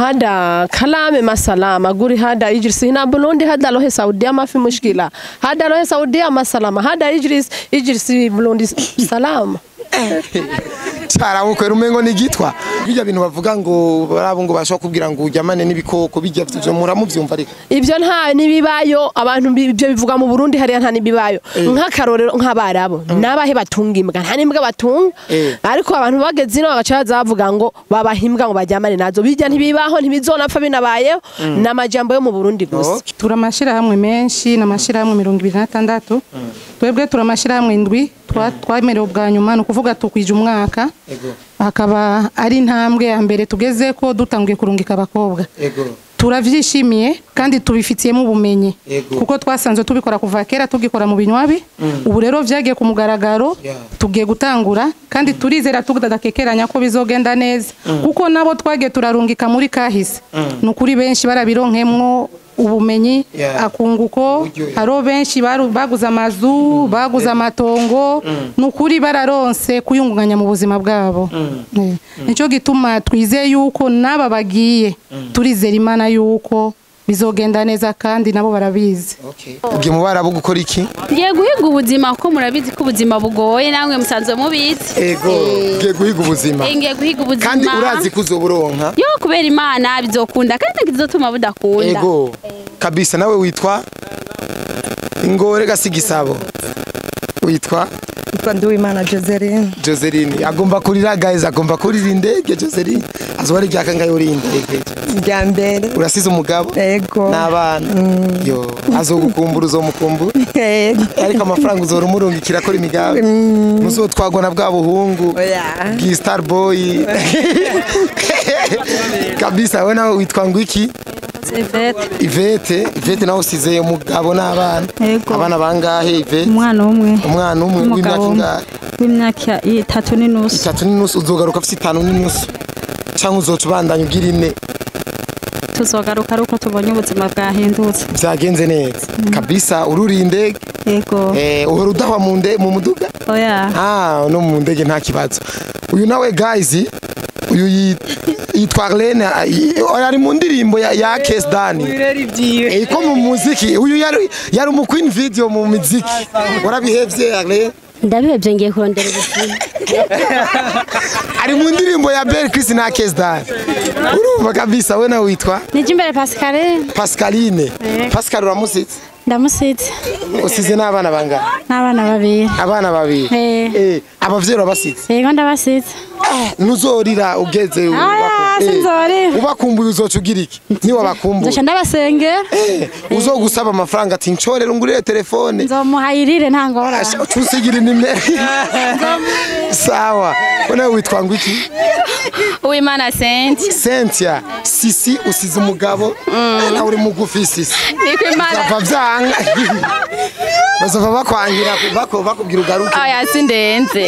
هذا كلام ما سلام أقول هذا يجلس هنا بلوندي هذا له سعودية ما في مشكلة هذا له سعودية ما سلام هذا يجلس بلوندي سلام. Cyarabukwera umengo ni gitwa bijya bintu bavuga ngo barabo ngo bashobora kubwira ngo ujyamane n'ibikoko bijya byo muramuvyumva ariko ivyo nta nibibayo abantu ibyo bivuga mu Burundi hariya nta nibibayo nk'akarorero nk'abarabo nabahe batunga imbwa nta nimbwa batunga ariko abantu bageze ino bagaca bavuga ngo babahimbwa ngo bajyamane nazo bijya ntibibaho ntibizonapfa binabayeho n'amajambo yo mu Burundi gusa. Turamashira hamwe menshi n'amashira hamwe 26 twebwe turamashira hamwe indwi twamerewe ubwa nyuma no kuvuga tukwije umwaka akaba ari intambwe ya mbere tugeze ko dutanguye kurungika abakobwa. Turavyishimiye kandi tubifitiyemo ubumenyi kuko twasanzwe tubikora kuva kera tugikora mu binywabi ubu rero vyagiye ku mugaragaro tugiye gutangura kandi turizera tudakekeranya ko bizogenda neza kuko nabo twagiye turarungika muri kahise nukuri benshi barabironkemwo ubumenyi akunguko haro benshi baguze amazu baguze amatongo nukuri bararonse kuyungunganya mu buzima bwabo. Nico gituma twizeye yuko naba bagiye turizera Imana yuko bizogenda neza kandi nabo barabizi. Ugiye mu barabo gukora iki? Ngiye guhiga ubuzima kuko murabizi ko ubuzima bugoye namwe musanzwe mubizi. Ego, ngiye guhiga ubuzima. Ngiye guhiga ubuzima. Kandi urazi kuzoburonka? Yo kubera Imana bizokunda kandi bizotuma budakunda. Ego. Kabisa nawe witwa Ingore Gasigisabo. Witwa? Witwa Nduwimana Joseline. Joseline agomba kurira guys, agomba kurira indege Joseline. Azwari ryaka ngayo uri indege. Rya mbere. Urasize umugabo? Ego. N'abana. Yo, azogukumbura uzomukumbura. Ego. Ariko amafaranga uzora umurungikira akora imigambi. Muzotwagwa na bwa buhungu. Oya. Bwi Star Boy. Kabisa we nawe witwa ngwiki? Ivete. Ivete, Ivete nawe usize umugabo n'abana. Abana bangahe Ivete? Umwana umwe. Umwana umwe w'imyaka ingahe? W'imyaka 3.5. 3.5 uzogaruka afite 5.5. Cyangwa uzoca ubandanya ugira ine? Tuzogaruka aruko tubonye ubuzima bwahindutse. Byagenze neza. Kabisa ururi indege? Yego. Uhora udahwa mu ndege mu muduga? Oya. Ah, no mu ndege nta kibazo. Uyu nawe guys, uyu yitwa Arlene ari mu ndirimbo ya Case Dani. Iko mu muziki uyu yari mu Queen Video mu muziki. Warabihevye Arlene? Ndabihevye ngiye kurondera ubuzima. Ari mu ndirimbo ya Bel Chris na Case Dani. Urumva kabisa we nawe witwa? Nijimbere Pascaline. Pascaline. Pascal uramusitse? Ndamusitse. Usize n'abana bangahe? N'abana babiri. Abana babiri. Abavyeyi urabasitse? Yego ndabasitse. Nuzorira ugeze ubakumbuye uzoca ugira iki? Ni wabakumbuye. Nzoca ndabasengera. Uzogusaba amafaranga ati ncorera ungurire telefone. Nzomuhayirire nta ngorane. Usigira nimero. Sawa. Wewe witwa ngwiki? Uwimana Cynthia. Cynthia, sisi usize umugabo nawe uri mugufi sisi. Niko Imana. Bavyanga. Bazova bakwangira bakubwira ugaruke. Oya sindenze.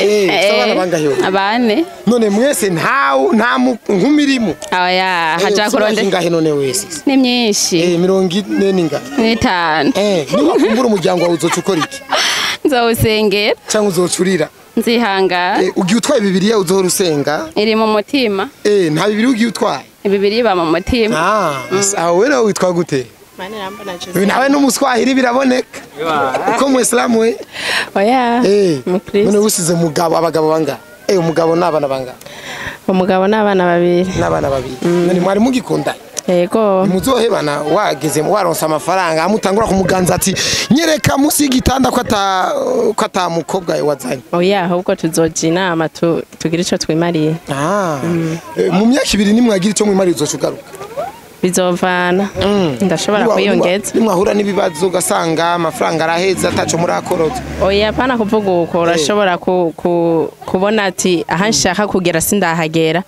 Abana bangahe? Abane. None mwese nta nkumirimo. Oya haja kuronde. Ngahe none wese? Ni myinshi. 40 ningahe? 5. Niwakumbura umuryango wawe uzoca ukora iki? Nzowusengera. Cyangwa uzocurira? Nzihanga. Ugiye utwaye Bibiliya uzohora usenga? Iri mu mutima. Nta Bibiliya ugiye utwaye? Bibiliya iba mu mutima. Ah, wewe nawe witwa gute? Nawe n'umuswahili biraboneka. Uko mu Islam we? Oya. None usize umugabo abagabo bangahe? Umugabo n'abana bangahe? Umugabo n'abana babiri. N'abana babiri. None mwari mugikunda? Yego. Muzohebana wageze waronsa amafaranga amutangura kumuganza ati nyereka musi igitanda ko ata mukobwa wazanye. Oya ahubwo tuzoja inama tugira ico twimariye. Mu myaka ibiri nimwagira ico mwimariye uzocugaruka. Bizovana. Ndashobora kwiyongeza. Nimwahura n'ibibazo ugasanga amafaranga araheza ataco murakoroza. Oya pana kuvuga uko urashobora kubona ati aha nshaka kugera sindahagera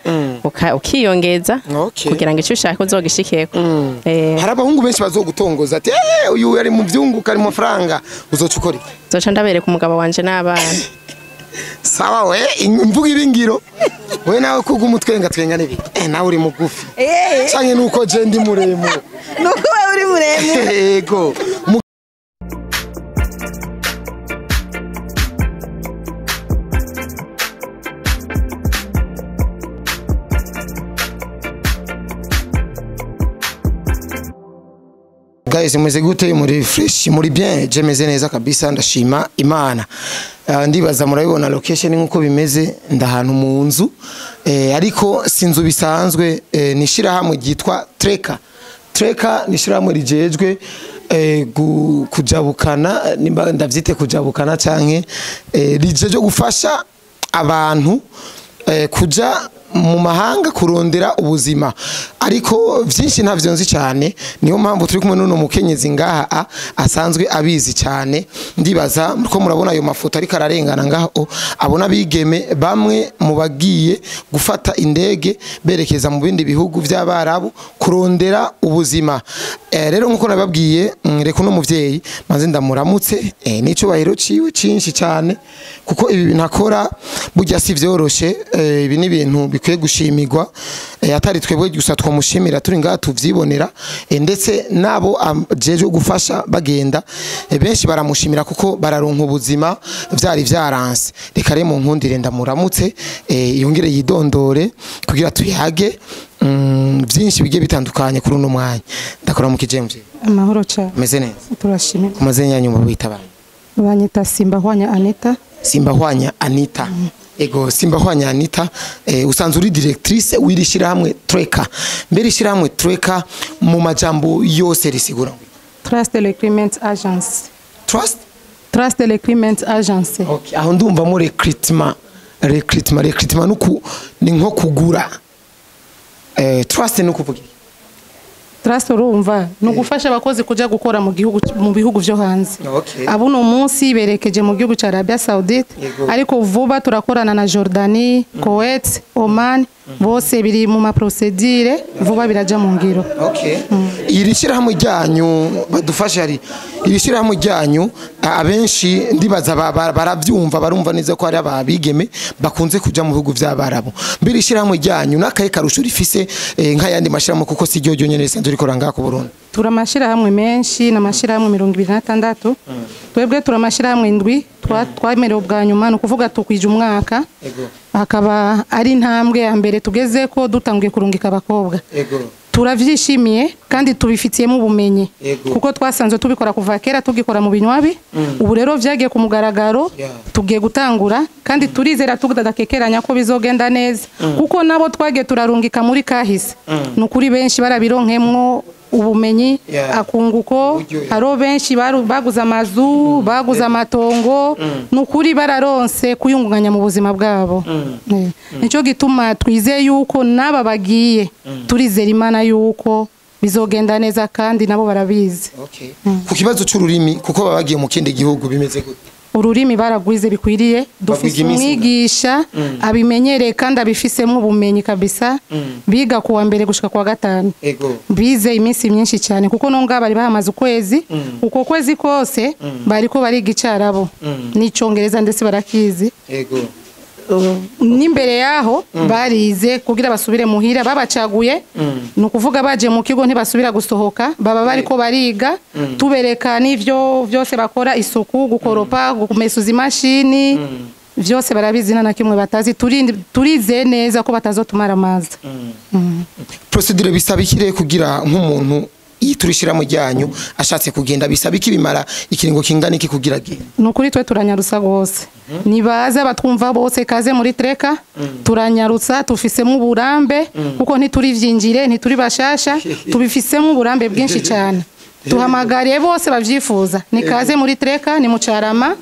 ukiyongeza kugira ngo icyo ushaka uzogishikeko. Hari abahungu benshi bazogutongoza ati uyu yari mu vyunguka ari mu mafaranga uzoca ukora iki? Nzoca ndabereka umugabo wanje n'abana. Sawa we imvuga ibingiro we nawe kuga umutwenga twenga nibi nawe uri mugufi canke nuko je ndi muremure nuko we uri muremure. Yego. Guys, mumeze gute? Muri fresh, muri bien? Je meze neza kabisa, ndashima Imana. Ndibaza murabibona location nkuko bimeze, ndahantu mu nzu, ariko si inzu bisanzwe, ni shirahamwe ryitwa Treka. Treka ni shirahamwe rijejwe kujabukana, nimba ndavyite kujabukana canke rijeje gufasha abantu kuja mu mahanga kurondera ubuzima, ariko vyinshi ntavyo nzi cyane. Niyo mpamvu turi kumwe n'uno mukenyezi ngaha asanzwe abizi cyane. Ndibaza ko murabona ayo mafoto ariko ararengana ngaho, abona bigeme bamwe mu bagiye gufata indege berekeza mu bindi bihugu by'abarabu kurondera ubuzima. Rero nkuko nababwiye, reka uno muvyeyi maze ndamuramutse, n'icubahiro ciwe cinshi cyane, kuko ibi bintu akora burya si vyoroshe. Ibi ni ibintu bikwiye gushimirwa, atari twebwe gusa twamushimira turi ngaha tuvyibonera, ndetse nabo ajejwe gufasha bagenda, benshi baramushimira kuko bararonka ubuzima vyari vyaranse. Reka rero mu nkundire ndamuramutse, yongere yidondore kugira tuyage byinshi bigiye bitandukanye kuri uno mwanya. Ndakora mu kijemje. Amahoro cyane. Meze neza. Turashimira. Ku mazina yanyu mubita bana? Banyita Simbahwanya Anita. Simbahwanya Anita. Ego, Simbahwanya Anita, usanzwe uri directrice w'irishirahamwe Treka. Mbere ishirahamwe Treka mu majambo yose risigura Trust Recruitment Agency. Trust? Trust Recruitment Agency. Okay, aho ndumva mu recruitment. Recruitment nuku ni nko kugura. Trust ni kuvuga Trust urumva ni ugufasha abakozi kuja gukora mu gihugu, mu bihugu vyo hanze. Okay. Abuno munsi berekeje mu gihugu ca Arabia Saoudite, ariko vuba turakorana na Jordanie, Kuwait, Oman, bose biri mu ma procedure, vuba biraja mu ngiro. Okay. Iri shirahamwe ryanyu badufashe, hari iri shirahamwe ryanyu abenshi ndibaza baravyumva, barumva neza ko ari ababigeme bakunze kuja mu bihugu vy'abarabu. Mbere ishirahamwe ryanyu nakaye karusho rifise nk'ayandi mashirahamwe, kuko si ryo ryonyene risanzwe rikora ngaha ku Burundi? Turamashirahamwe menshi, n'amashirahamwe 26. Twebwe turamashirahamwe indwi twamerewe ubwa nyuma, ni ukuvuga tukwije umwaka. Akaba ari intambwe ya mbere tugeze ko dutanguye kurungika abakobwa. Turavyishimiye kandi tubifitiyemo ubumenyi, kuko twasanzwe tubikora kuva kera, tugikora mu binywabi. Ubu rero vyagiye ku mugaragaro, tugiye gutangura kandi turizera tudakekeranya ko bizogenda neza, kuko nabo twagiye turarungika muri kahise, nukuri benshi barabironkemwo ubumenyi, akunguko. Haro benshi baguze amazu, baguze amatongo, nukuri bararonse kuyungunganya mu buzima bwabo. Nico gituma twizeye yuko naba bagiye, turizera Imana yuko bizogenda neza kandi nabo barabizi. Okay. Ku kibazo c'ururimi, kuko babagiye mu kindi gihugu bimeze gute? Ururimi baragwize bikwiriye, dufise umwigisha abimenyereye kandi abifisemo ubumenyi kabisa. Biga kuwa mbere gushika kuwa gatanu. Bize iminsi myinshi cyane, kuko nonga bari bahamaze ukwezi, uko kwezi kose bariko bariga icarabo n'icongereza ndetse barakizi. N'imbere yaho barize kugira basubire muhira babacaguye, nukuvuga baje mu kigo ntibasubira gusohoka, baba bariko bariga, tubereka n'ivyo vyose bakora, isuku, gukoropa, gumesuza imashini, vyose barabizi na kimwe batazi. Turize neza ko batazotumara amazi. Procedure bisaba ikire kugira nk'umuntu yiturishira mu ryanyu ashatse kugenda, bisaba iki, bimara ikiringo kingana iki kugira genda? Nukuri twe turanyarutsa gose, nibaza batwumva bose kaze muri Treka, turanyarutsa, tufisemo uburambe, kuko ntituri vyinjire, ntituri bashasha, tubifisemo uburambe bwinshi cyane. Tuhamagariye bose bavyifuza, nikaze muri Treka, ni mucarama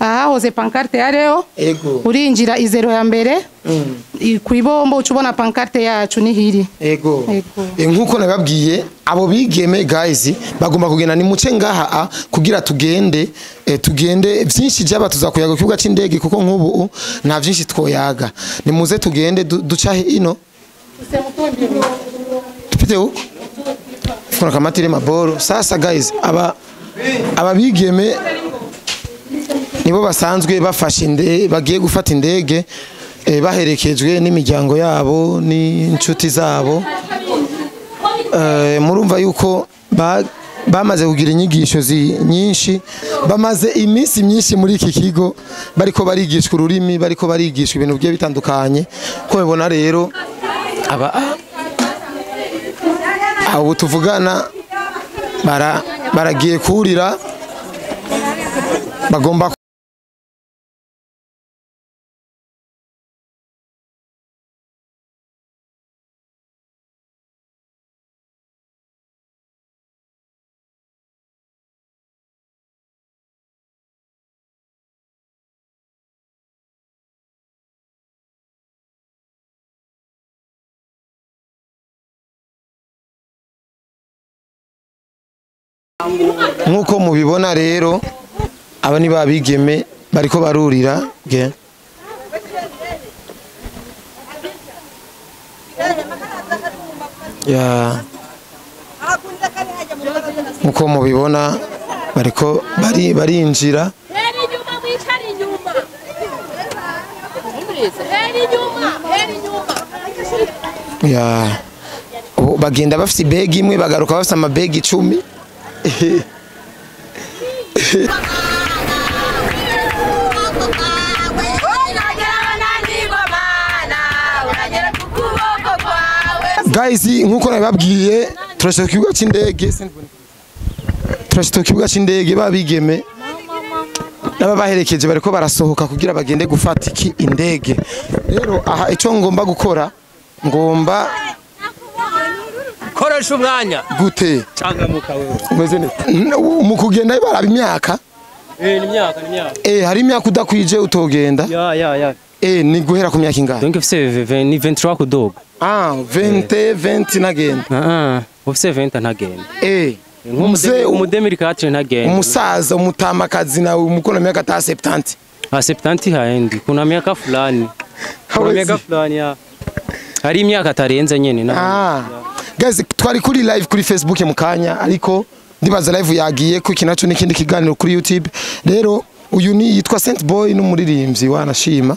ahahoze pancarte ya Leo, urinjira izero ya mbere kwibombo ucubona pancarte yacu nihiri. Ego. Nkuko nababwiye abo bigeme guys bagomba kugenda, ni muce ngaha kugira tugende, tugende vyinshi byaba tuzakuyaga kibuga c'indege, kuko nkubu nta vyinshi twoyaga. Ni muze tugende ducahe ino tupite huko kuna kamatire maboro. Sasa guys, aba bigeme nibo basanzwe bafashe inde, bagiye gufata indege, baherekejwe n'imiryango yabo n'inshuti zabo. Murumva yuko bamaze kugira inyigisho nyinshi, bamaze iminsi myinshi muri iki kigo bariko barigishwa ururimi, bariko barigishwa ibintu bigiye bitandukanye. Ko mubona rero aba abo tuvugana Baragiye kurira bagomba nkuko mubibona rero aba ni babigeme bariko barurira ge ya nkuko mubibona bariko barinjira ya bagenda bafite bag imwe bagaruka bafite amabag 10. Guys, nkuko nababwiye turashaka kibuga c'indege, turashaka kibuga c'indege babigeme n'ababaherekeje bariko barasohoka kugira bagende gufata iki indege. Rero aha ico ngomba gukora, ngomba koresha umwanya gute cangamuka wewe umeze neza mu kugenda baraba imyaka ni imyaka ni imyaka hari imyaka udakwije utogenda ya ya ya ni guhera ku myaka ingahe? Donc ufise 23 kudoga. 20 20 nagenda. Ufise 20 ntagenda. Mzee umudemiri 4 ntagenda. Umusaza umutamakazi nawe umukono myaka ta 70. 70 haendi. Kuna miaka fulani. Kuna miaka fulani ya. Hari imyaka atarenze nyene na. Guys, twari kuri live kuri Facebook mukanya ariko ndibaza live yagiye ku kinaco n'ikindi kiganiro kuri YouTube. Rero uyu ni yitwa Saint Boy n'umuririmbyi wanashima.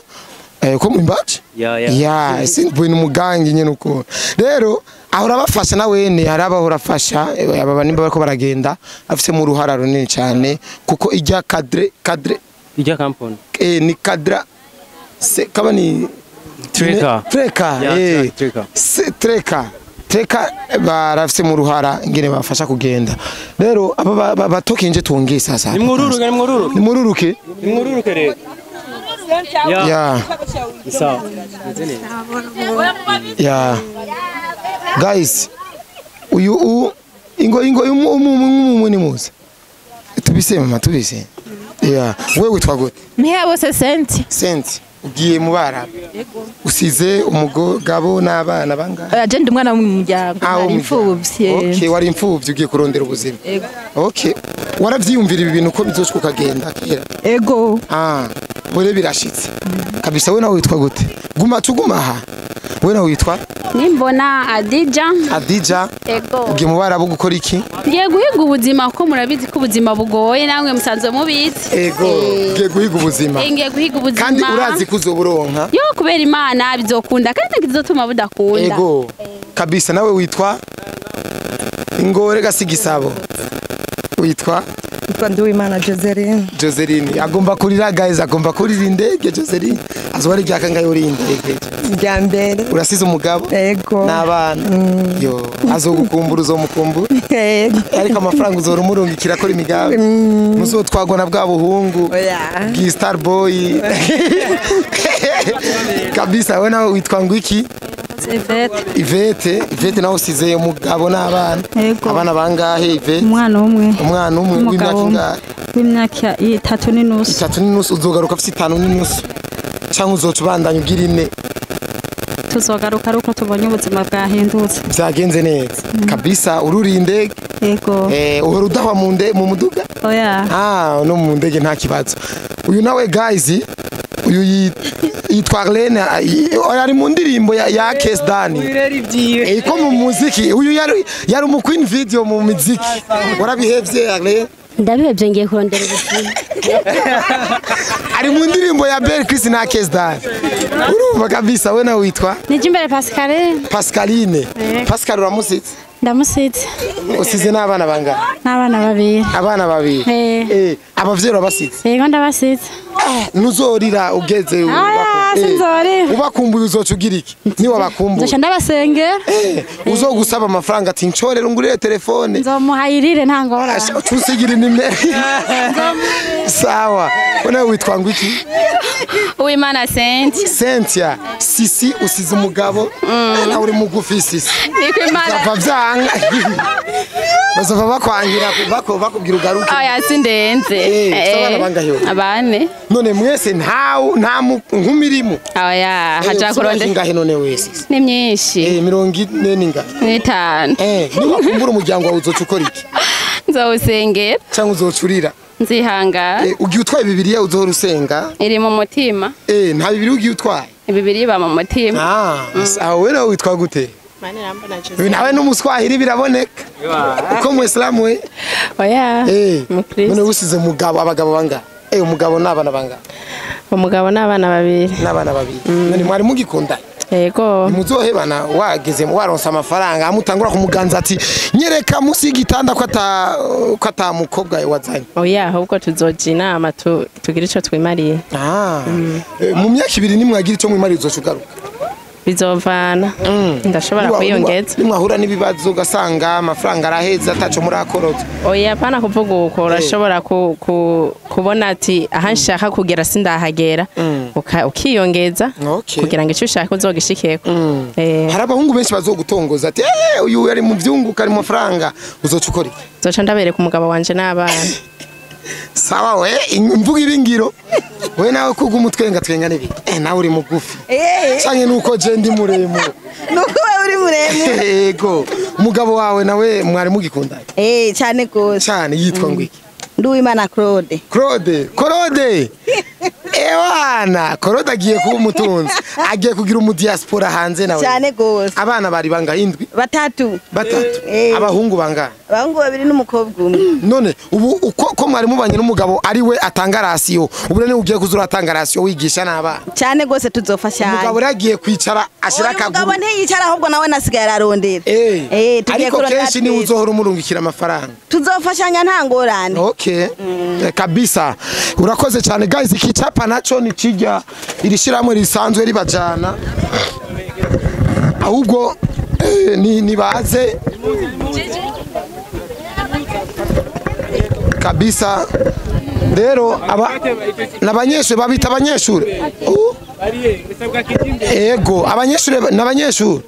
Ko mwimbaje? Ya, Saint Boy n'umugangi nyene uko. Rero ahora bafasha na wene harabahora afasha aba nimba bariko baragenda afise mu ruhara runini cyane kuko ijya cadre ijya company. Ni cadre se kaba ni Treka. Treka. Treka. Treka barafise mu ruhara ngene bafasha kugenda. Rero aba batokinje tuongeye sasa. Nimwururuke nimwururuke. Nimwururuke. Nimwururuke rero. Ya. Sawa. Ya. Guys, uyu ingo umu ni muze. Tubise mama tubise. Ya, wewe witwa gute? Mpeya bose Senti. Senti. Ugiye mu bara. Usize umugabo n'abana bangahe? Aje ndi umwana w'umuryango, nari imfuvyi. Okay, wari imfuvyi ugiye kurondera ubuzima. Ego. Okay. Waravyiyumvira ibi bintu ko bizoshika ukagenda kera? Ego. Bore birashitse. Kabisa we nawe witwa gute? Guma tuguma aha. We nawe witwa? Nimbona Adija. Adija. Ego. Ugiye mu bara gukora iki? Ngiye guhiga ubuzima kuko murabizi ko ubuzima bugoye namwe musanzwe mubizi. Ego, ngiye guhiga ubuzima. Ngiye guhiga ubuzima. Kandi urazi kuzoburonka? Yo kubera Imana bizokunda kandi bizotuma budakunda. Ego. Kabisa nawe witwa Ingore gasigisabo. Witwa? Witwa Nduwimana Joseline. Joseline agomba kurira guys, agomba kurira indege Joseline. Azwari ryaka ngayo uri indege. Rya mbere. Urasize umugabo? Ego. N'abana. Yo, azogukumbura uzomukumbura. Ego. Ariko amafaranga uzorumurungikira akora imigambi. Muzotwagwa na bwa buhungu. Oya. Bwi Star Boy. Kabisa we nawe witwa ngwiki? Ivete. Ivete, Ivete nawe usize umugabo n'abana. Abana bangahe Ivete? Umwana umwe. Umwana umwe w'imyaka ingahe? W'imyaka 3.5. 3.5 uzogaruka afite 5.5. Cyangwa uzoca ubandanya ugira 4. Tuzogaruka aruko tubonye ubuzima bwahindutse. Byagenze neza. Kabisa ururi indege. Yego. Uhora udahwa mu ndege mu muduga? Oya. No mu ndege nta kibazo. Uyu nawe guys, uyu yitwa Arlene ari mu ndirimbo ya Case Dani. Ko mu muziki uyu yari mu Queen Video mu muziki. Warabihevye Arlene? Ndabihevye ngiye kurondera ubuzima. Ari mu ndirimbo ya Bell Chris na Case Dani. Urumva kabisa we nawe witwa? Nijimbere Pascaline. Pascaline. Pascal uramusitse? Ndamusitse. Usize n'abana bangahe? N'abana babiri. Abana babiri. Abavyeyi urabasize? Yego ndabasize. Nuzorira ugeze sinzorira. Ubakumbuye uzoca ugira iki? Niba bakumbuye nzoca ndabasengera. Uzogusaba amafaranga ati nshorera ungurire telefone. Nzomuhayirire nta ngorane. Usigira inimero. Sawa. Wewe witwa ngwiki? Uwimana Cynthia. Cynthia, sisi usize umugabo nawe uri mugufi sisi. Niko Imana. Bavyanga. Bazova bakwangira bakubwira ugaruke. Oya sindenze. Abana bangahe? Abane. None mwese nta nkumirimo. Oya haja kuronde. Ngahe none wese? Ni myinshi. 45 ningahe? 5. Niba kumbura umuryango wawe uzoca ukora iki? Nzowusengera. Cyangwa uzocurira? Nzihanga. Ugiye utwaye Bibiliya uzohora usenga? Iri mu mutima. Nta Bibiliya ugiye utwaye? Bibiliya iba mu mutima. Aho wewe witwa gute? Nawe n'umuswahili biraboneka. Uko muislamu we? Oya. None usize umugabo abagabo banga? Umugabo n'abana banga? Umugabo n'abana babiri. N'abana babiri. None mwari mugikunda? Yego. Muzohebana wageze waronsa amafaranga amutangura kumuganza ati nyereka musi igitanda ko ata mukobwa wazanye. Oya ahubwo tuzoja inama tugira ico twimariye. Mu myaka ibiri nimwagira ico mwimariye uzocugaruka. Bizovana. Ndashobora kwiyongeza. Nimwahura n'ibibazo ugasanga amafaranga araheza ataco murakorota. Oya pana kuvuga uko urashobora kubona ati aha nshaka kugera sindahagera ukiyongeza kugira ngo ico ushaka uzogishikeko. Hari abahungu benshi bazogutongoza ati uyu yari mu vyunguka ari mu mafaranga uzoca ukora iki? Nzoca ndabereka umugabo wanje n'abana. Sawa we imvuga ibingiro we nawe kuga umutwenga twenga nibi nawe uri mugufi canke nuko je ndi muremure nuko wewe uri muremure. Yego umugabo wawe nawe mwari mugikundanye? Cyane gose. Cyane yitwa ngwiki? Nduwimana Claude. Claude Ewana Claude agiye kuba umutunzi agiye kugira umu diaspora hanze nawe. Cyane gose. Abana bari bangahe? Indwi? Batatu. Abahungu bangahe? Abahungu babiri n'umukobwa umwe. None ubu uko mwari mubanye n'umugabo ari we atanga rasiyo ubu none ugiye kuzura atanga rasiyo wigisha n'abana. Cyane gose tuzofashanya. Umugabo ragiye kwicara ashira akaguru. Umugabo ntiyicara ahubwo nawe nasigaye ararondera. Tugiye kurondera. Ariko kenshi ni uzohora umurungikira amafaranga. Tuzofashanya nta ngorane. Okay. Kabisa. Urakoze cyane guys iki chapa naco ni kijya irishiramwe risanzwe ribajana. Ahubwo ni baze kabisa rero aba nabanyeshure babita abanyeshure. Ego abanyeshure nabanyeshure.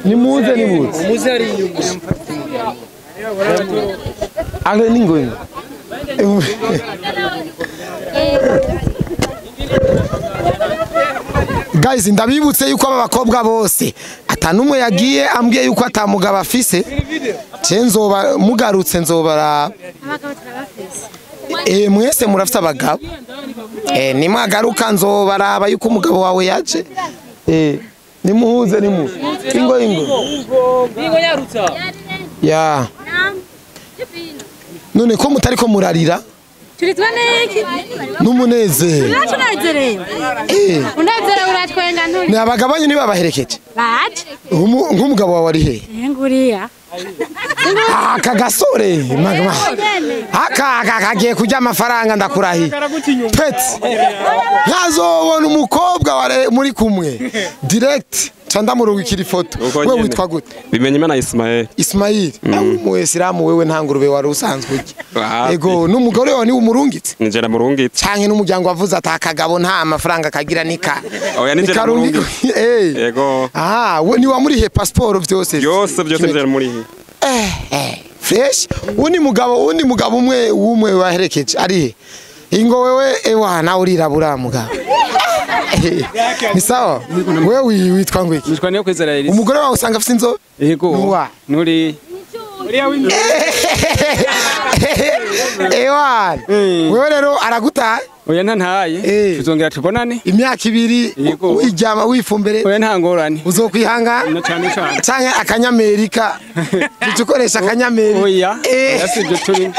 Nimuze nimuze. Muze ari inyuma. Ale ningo. Guys ndabibutse yuko aba bakobwa bose atanumwe yagiye ambwiye yuko atamugaba afise. Je nzoba mugarutse nzobara. Mwese murafite abagabo. Nimwagaruka nzobaraba yuko umugabo wawe yaje. Nimuhuze nimuze. Ingo ingo. Ingo nyarutsa. Ya. None ko mutariko murarira? Turitwa niki? Numunezero. Turatunezereye. Unezero uratwenga nturi. Ni abagabanye ni babaherekeje. Baje. Nk'umugabo wawe ari he? Nguriya. Aka gasore magma. Aka kagiye kurya amafaranga ndakurahi. Pet. Ntazobona umukobwa ware muri kumwe. Direct candamurungikira ifoto. Wewe witwa gute? Bimenye Imana Ismael. Ismail. Mu Islamu wewe nta ngurube wari usanzwe urya. Ego n'umugore wawe ni umurungitse? Nije namurungitse. Canke n'umuryango wavuze atakagabo nta amafaranga kagira nika. Oya nije namurungitse. Ego. We ni wamurihe passport vyose? Byose byose nije namurihe. Fresh. Undi mugabo umwe wumwe waherekeje ari he? Ingo wewe ewa nawe urirabura mugabo. Ni sawa? Wewe witwa ngwiki? Nitwa niyo kwizera Elisa. Umugore wawe usanga afite inzobe? Yego. Nuri. Ewa. Wewe rero aragutaye? Oya ntantaye. Tuzongera tubonane. Imyaka ibiri wijyama wifumbere. Oya nta ngorane. Uzokwihanga? Cyane cyane. Canke akanyamerika. Tukoresha akanyamerika. Oya. Oya sibyo turi.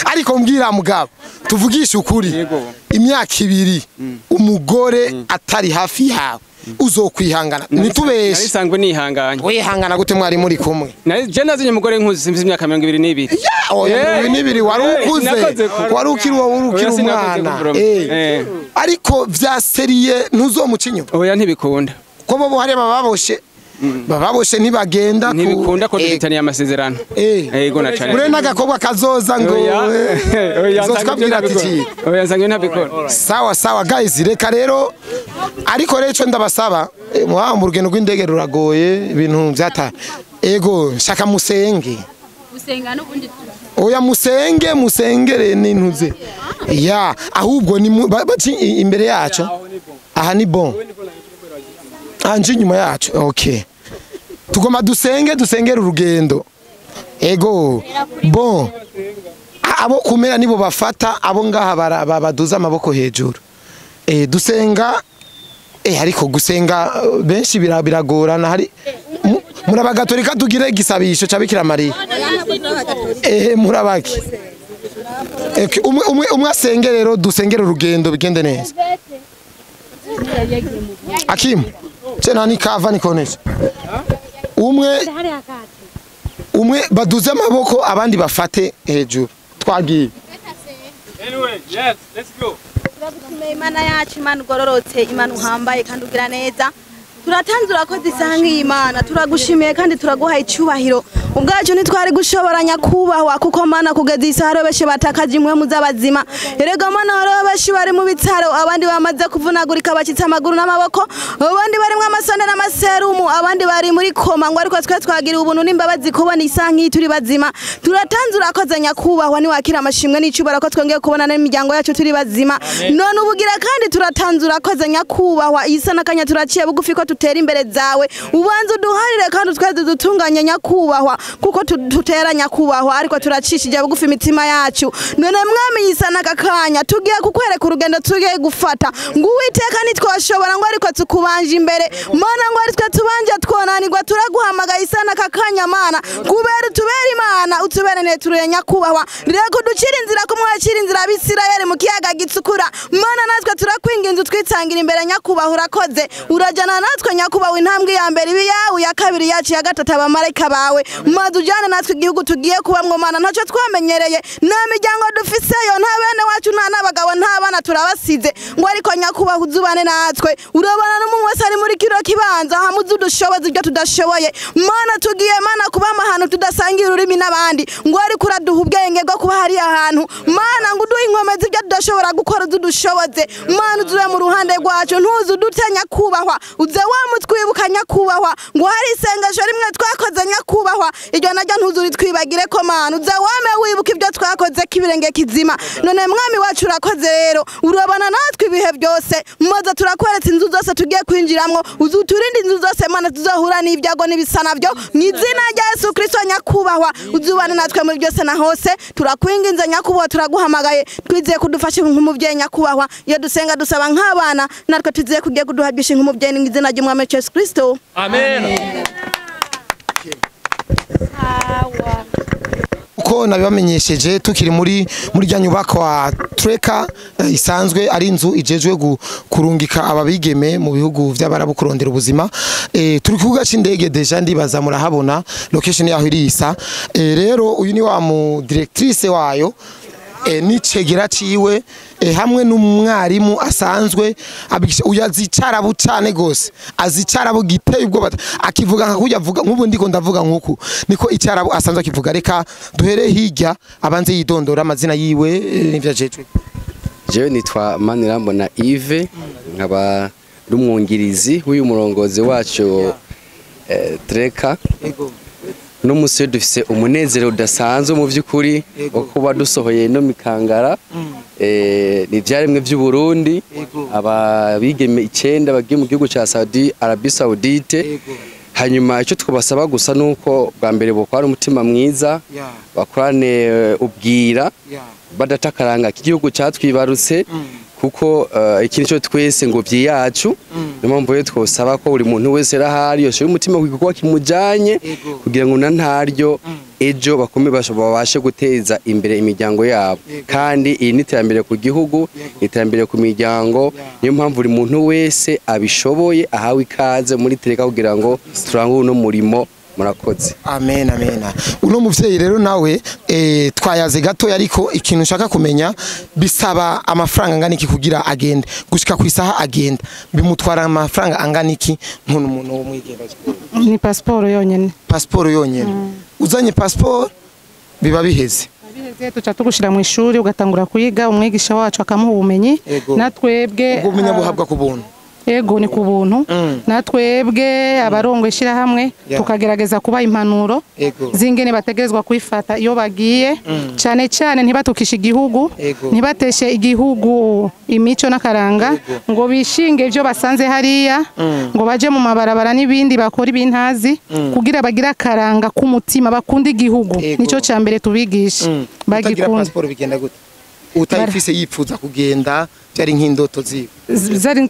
Ariko mbwira mugabo tuvugishe ukuri. Imyaka ibiri umugore atari hafi yawe. Uzokwihangana nitubeshe. Narisanzwe nihanganye. Wihangana gute mwari muri kumwe? Je nazinye umugore nkuzi simfise imyaka 22. Oya, 22 wari ukuze, wari ukiri wowe ukiri umwana. Ariko vya seriye ntuzomuca inyuma. Oya, ntibikunda. Ko bo hari bababoshe bababoshe ntibagenda ku Ntibikunda ko dufitaniye amasezerano. Yego, na cane. Ure n'agakobwa kazoza ngo Oya, uzotwabwira ati iki? Oya, nsanzwe ntabikora. Sawa sawa guys, reka rero, ariko rero ico ndabasaba, mu rugendo rw'indege ruragoye, ibintu vyata. Ego, shaka musenge. Gusenga n'ubundi. Oya, musenge, musengere n'intuze ya ahubwo ni baci imbere yacu aha ni bon anje inyuma yacu. Okay, tugomba dusenge, dusengere urugendo. Ego, bon, abo kumera nibo bafata abo ngaha baduza amaboko hejuru. Dusenga, ariko gusenga benshi biragorana. Hari murabagatolika, tugire igisabisho ca Bikira Mariya. Murabaki umwe umwe umwe asenge rero, dusengere urugendo bigende neza. Akimu tena nikava nikonesha umwe umwe baduze amaboko, abandi bafate hejuru. Twagiye. Anyway, yes, let's go. Turagushimiye Imana yacu, Imana ugororotse, Imana uhambaye kandi ugira neza. Turatanze, urakoze isaha nk'iyi Mana, turagushimiye kandi turaguha icyubahiro. Ubwacu ntitwari gushobora nyakubahwa, kuko Mana kugeza isaha hariho benshi batakaje impwemu z'abazima. Erega Mana, hariho benshi bari mu bitaro, abandi bamaze kuvunagurika bacitse amaguru n'amaboko, abandi barimwo amasonde n'amaserumu, abandi bari muri koma, ngo ariko twe twagiriwe ubuntu n'imbabazi kubona isaha nk'iyi turi bazima. Turatanze, urakoze nyakubahwa, niwakira amashimwe n'icyubahiro ko twongeye kubona n'imiryango yacu turi bazima. None ubugira kandi turatanze, urakoze nyakubahwa, iyi sa n'akanya turaciye bugufi ko tutera imbere zawe, ubanza uduharire kandi twese dutunganye nyakubahwa, kuko tutera nyakubahwa, ariko turacishije bugufi imitima yacu. None mwami, iyi sa n'aka kanya tugiye kukwereka urugendo tugiye gufata, ngo Uwiteka ntitwashobora, ngo ariko tukubanje imbere Mana, ngo ari twe tubanje twonanirwa. Turaguhamagaye isa n'aka kanya Mana, kubera utubere Imana, utubere neturuye nyakubahwa. Reka uducire inzira ko mwacira inzira abisirayeli mu kiyaga gitukura. Mana, natwe turakwinginze utwitangira imbere nyakubahwa. Urakoze, urajana natwe nyakubahwa. Intambwe ya mbere ibi yawe, ya kabiri yacu, ya gatatu abamarayika bawe, maze ujyane natwe igihugu tugiye kubamwo. Mana, ntacyo twamenyereye, nta miryango dufiseyo, nta bene wacu, nta n'abagabo, nta bana, turabasize, ngo ariko nyakubahwa uzubane natwe. Urabona n'umuntu wese ari muri kino kibanza hamwe, uzi udushoboza ibyo tudashoboye. Mana, tugiye Mana kuba ahantu tudasangira ururimi n'abandi, ngo ariko uraduha ubwenge bwo kuba hariya hantu. Mana, ngo uduhe inkomezi ibyo tudashobora gukora, uzi udushoboze. Mana, uzube mu ruhande rwacu, ntuze udute nyakubahwa, uze wamutwibuka nyakubahwa, ngo hari isengesho rimwe twakoze nyakubahwa, iryo naryo ntuze uritwibagire ko. Mana, uze wame wibuka ibyo twakoze k'ibirenge kizima. None mwami wacu, urakoze rero, urabana natwe ibihe byose. Maze turakweretse inzu zose tugiye kwinjiramwo, uze uturinde inzu zose Mana tuzohura n'ibyago n'ibisa nabyo, mu izina rya Yesu Kristo nyakubahwa. Uzubane natwe muri byose na hose. Turakwinginze nyakubahwa, turaguhamagaye, twizeye kudufasha nk'umubyeyi nyakubahwa. Iyo dusenga dusaba nk'abana, natwe twizeye kugiye kuduha byinshi nk'umubyeyi, mu izina ry'umwami Yesu Kristo. Amen. Uko nabibamenyesheje, tukiri muri rya nyubakwa Treka, isanzwe ari inzu ijejwe kurungika ababigeme mu bihugu vy'abarabu kurondera ubuzima. Turi ku kibuga c'indege déjà, ndibaza murahabona location yaho irisa. Rero uyu ni wa mu directrice wayo, n'icegera ciwe, hamwe n'umwarimu asanzwe abigisha. Uyu azi icarabu cane gose, azi icarabu giteye ubwoba, akivuga nka kurya avuga nk'ubu ndiko ndavuga nk'uku, niko icarabu asanzwe akivuga. Reka duhere hirya, abanze yidondora amazina yiwe, n'ivyo ajejwe. Jewe nitwa Manirambona Yves, nkaba n'umwungirizi w'uyu murongozi wacu, Treka. No musi dufise umunezero udasanzwe mu by'ukuri wo kuba dusohoye no mikangara, ni ivyaremwe vy'u Burundi, ababigeme 9 bagiye mu gihugu ca Saudi Arabie Saoudite. Hanyuma icyo twabasaba gusa nuko bwa mbere bokwara umutima mwiza, bakorane ubwira, badatakaranga k'igihugu cyatwibarutse, kuko iki nico twese ngo vyiyacu. Niyo mpamvu rero twosaba ko buri muntu wese arahari yoshira umutima ku gikorwa kimujanye, kugira ngo na ntaryo ejo bakome babashe guteza imbere imiryango yabo. Kandi iyi ni iterambere ku gihugu, iterambere ku miryango. Niyo mpamvu buri muntu wese abishoboye ahawe ikaze muri Tereka kugira ngo turangure uno murimo. Murakoze. Amen, amen. Uno muvyeyi rero nawe twayaze gato, ariko ikintu nshaka kumenya, bisaba amafaranga angana iki kugira agende gushika ku isaha agenda? Bimutwara amafaranga angana iki nk'uno muntu wo mwigenda? Ni pasiporo yonyene. Pasiporo yonyene. Uzanye pasiporo biba biheze. Biheze, tuca tugushira mu ishuri ugatangura kwiga, umwigisha wacu akamuha ubumenyi. Natwebwe ubwo bumenyi buhabwa ku buntu. Ego, ni ku buntu. Natwebwe abarongo ishyirahamwe tukagerageza kuba impanuro z'ingene bategerezwa kwifata iyo bagiye, cyane cyane ntibatukishe igihugu, ntibateshe igihugu imico n'akaranga, ngo bishinge ibyo basanze hariya, ngo baje mu mabarabara n'ibindi bakora ibintazi, kugira bagire akaranga k'umutima, bakunda igihugu. Nico cya mbere tubigisha. Bagikunda. Passport bigenda gute? Utayifise yipfuza kugenda, byari nk'indoto ziwe. Zari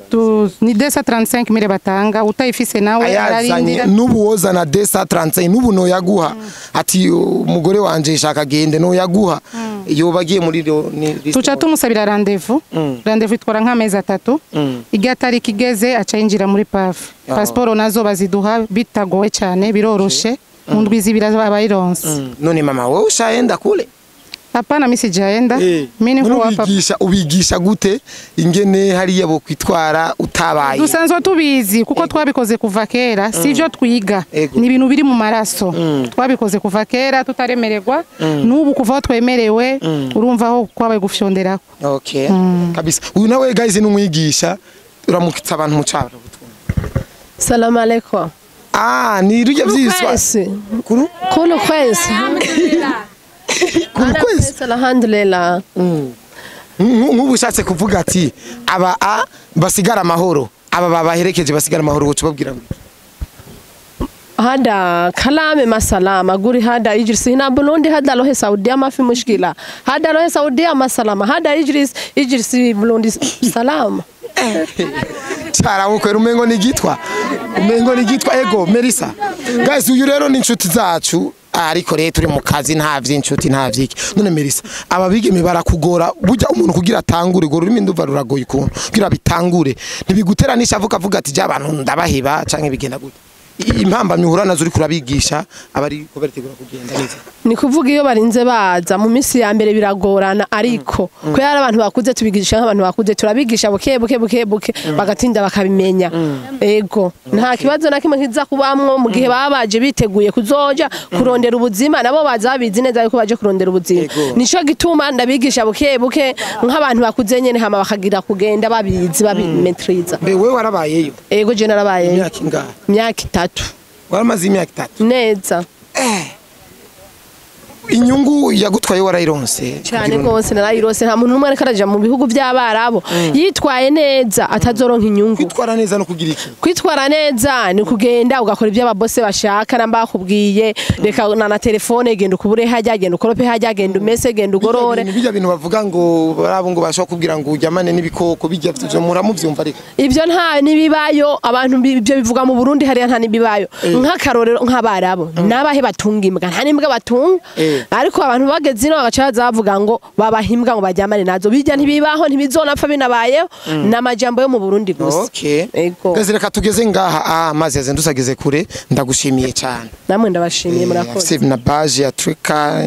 ni 235 mille batanga, utayifise nawe ararindira. N'ubu wozana 235 n'ubu no yaguha ati umugore wanje shaka gende, no yaguha iyo bagiye muri tuca tumusabira rendez-vous. Rendez-vous itwara nk'amezi 3, igihe tariki igeze aca yinjira muri PAF. Passport nazo baziduha bitagoye cyane, biroroshe, mu ndwi zibiri babayironse. None mama wowe ushaenda kule? Hapana, mimi sijaenda. Mimi niko hapa. Ubigisha gute ingene hariya bo kwitwara utabaye? Dusanzwe tubizi kuko twabikoze kuva kera, sivyo twiga. Ni ibintu biri mu maraso. Twabikoze kuva kera tutaremererwa, n'ubu kuva twemerewe urumva aho kwabaye gufyonderako. Okay. Kabisa. Uyu nawe guys ni umwigisha, uramukitsa abantu mu cyaro. Salamu alaikum. Ah, ni rujya vyiswa. Kuru? Kuru kwezi. Kwezi. Alhamdulillah. Nk'ubu ushatse kuvuga ati aba a basigara amahoro, aba babaherekeje basigara amahoro, wocu babwira ngo hada kalame masalama guri hada ijlis hina Burundi, hada lohe Saudia mafi mushkila, hada lohe Saudia masalama, hada ijlis ijlis Burundi salama. Cyaramukwera umengo ni gitwa, umengo ni gitwa. Ego Melissa guys, uyu rero ni inshuti zacu, ariko rero turi mu kazi nta vy'inshuti nta vyiki. None Melissa, ababigeme barakugora burya umuntu kugira atangure go rurimi nduva ruragoye ukuntu kugira bitangure, ntibiguteranisha avuga avuga ati ja abantu ndabaheba canke bigenda gute? Impamba mihura nazo uri kurabigisha abari ko baritegura kugenda neza. Ni kuvuga iyo barinze baza mu minsi ya mbere biragorana, ariko ko yari abantu bakuze tubigisha nk'abantu bakuze, turabigisha buke buke buke buke bagatinda bakabimenya. Ego, nta kibazo na kimwe kiza kubamwo mu gihe babaje biteguye kuzoja kurondera ubuzima, nabo baza babizi neza yuko baje kurondera ubuzima. Nico gituma ndabigisha buke buke nk'abantu bakuze nyene, hama bakagira kugenda babizi babimetriza. Mbe wewe warabayeyo? Ego, je narabayeyo. Imyaka ingahe? Imyaka 3. Waramaze imyaka 3? Neza. Inyungu yagutwaye warayironse? Cyane gose narayironse. Nta muntu numwe ariko araja mu bihugu by'abarabo yitwaye neza atazoronka inyungu. Kwitwara neza no kugira iki? Kwitwara neza ni kugenda ugakora ibyo ababose bashaka, namba bakubwiye reka na telefone, genda ukubure hajya, genda ukorope hajya, genda umese, genda ugorore. Bijya bintu bavuga ngo barabo ngo bashaka kubwira ngo ujyamane n'ibikoko bijya byo muramuvyumva, ariko ibyo nta nibibayo. Abantu ibyo bivuga mu Burundi hariya nta nibibayo. Nk'akarorero nk'abarabo nabahe batunga imbwa, nta n'imbwa batunga. Ariko abantu bageze ino bagaca bavuga ngo babaha imbwa ngo bajyamane nazo, bijya ntibibaho, ntibizonapfa binabayeho, n'amajambo yo mu Burundi gusa. Okay. Ego. Gaze reka tugeze ngaha, amazi yazendusageze kure, ndagushimiye cyane. Namwe ndabashimiye, murakoze. Na page ya Trika